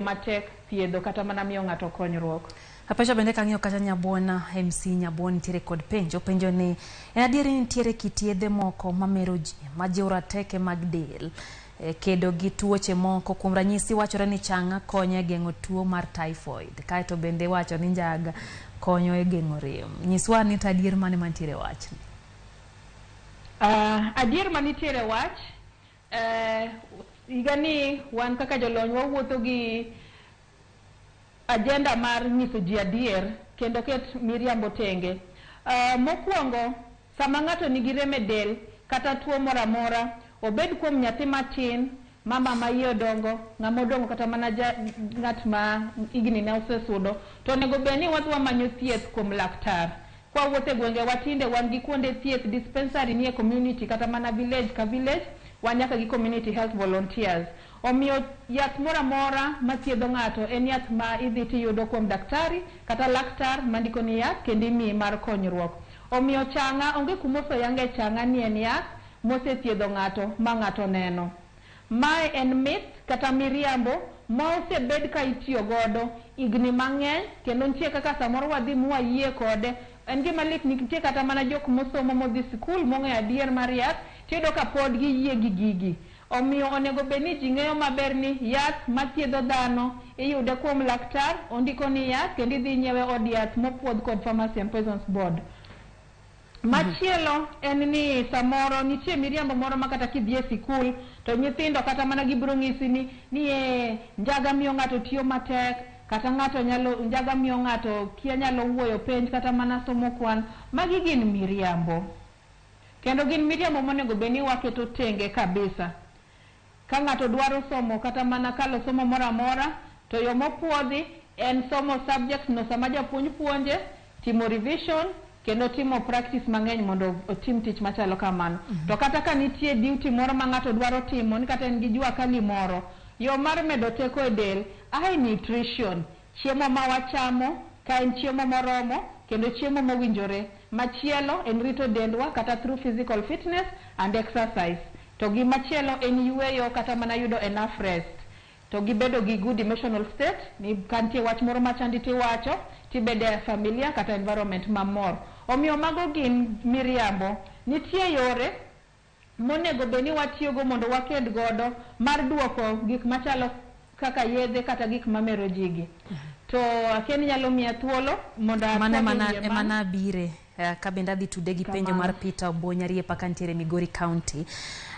Matek thiedho kata mana miyo ng'ato konyruok. Apacha bende kang'iyo kacha Nyabwona MC Nyabwon nitiere kod penjo. Penjo ni en adier ni nitiere kit yedhe moko mamero ji majiwo rateke mag del e kedo gi tuoche moko? Kuom ranyisi, wachore ni chang'a konyo e geng'o tuo mar typhoid, kaeto bende iwacho ni njaga konyo e geng'o rem. Nyiswa ni to adier mane mantiere e wachni? Adier manitiere wach higa ni wan kaka jolony wawuotho gi agenda mar nyiso ji adier kendo ket miriambo tenge. Mokwongo, sama ng'ato nigi rem e del kata tuo moro amora, obed kuom nyathi matin, mama ma iye odongo, ng'ama odongo kata mana ja, ng'at ma higni ne osesudo, to onego bed ni wadhi wamanyo thieth kuom laktar. Kwawuotho e gwenge watinde wan gi kuonde thieth, dispensary nie community kata mana village ka village, wan nyaka gi community health volunteers. Omiyo yath moro amora mathiedho ng'ato en yath ma idhi tiyudo kuom daktari kata laktar mandiko ni yath kendo imiyi mar konyruok. Omiyo chang'a onge kuma oseyange chang'a ni en yath mosethiedho ng'ato ma ng'ato neno. Mae en myth kata miriambo ma osebed ka itiyo godo higni mang'eny, kendo nitie kaka samoro wadhi mwayie kode. En gima lit, nitie kata mana jok mosomo, modhi sikul, mong'eyo adier mar yath, tiyudo ka pod giyie gi gigi. Omiyo onego bed ni ji ng'eyo maber ni yath mathiedho dhano iyude kuom laktar, ondiko ni yath kendo idhi inyiewe od yath mopuodh kod Pharmacy and Poisons Board. Machielo en ni samoro nitie miriambo moro ma kata kidhi e sikul to nyithindo kata mana gibiro ng'isi ni e njaga miyo ng'ato tiyo matek, kata ng'ato nyalo, njaga miyo ng'ato kia nyalo wuoyo penj kata mana somo kwan. Magi gin miriambo. Kendo gin miriambo monego bed ni waketo tenge kabisa. Ka ng'ato dwaro somo kata mana kalo somo moro amora, to yo mopuodhi en somo subject no sama japuonj puonje, timo revision kendo timo practice mang'eny mondo otim tich machalo kamano. To kata ka nitie duty moro ma ng'ato dwaro timo ni kata en gi jua kali moro, yo mar medo teko e del ae nutrition, chiemo ma wachamo ka en chiemo moromo kendo chiemo mowinjore. Machielo en rito dendwa kata through physical fitness and exercise. To gimachielo en yueyo kata mana yudo enough rest. To gibedo gi good emotional state, ni ka nitie wach moro machandi tiwacho, tibedo e familia kata environment mamor. Omiyo mago gin miriambo. Nitie yore monego bed ni watiyogo mondo waked godo mar duoko gik machalo kaka yedhe kata gik mamero ji gi. To akia ni nyalo miya thuolo mondo Mano atwag e ema wiye ema mano. nabire ka bende adhi tude gi penjo Kamano. mar Peter Obonyo Ariepa kantiere Migori County.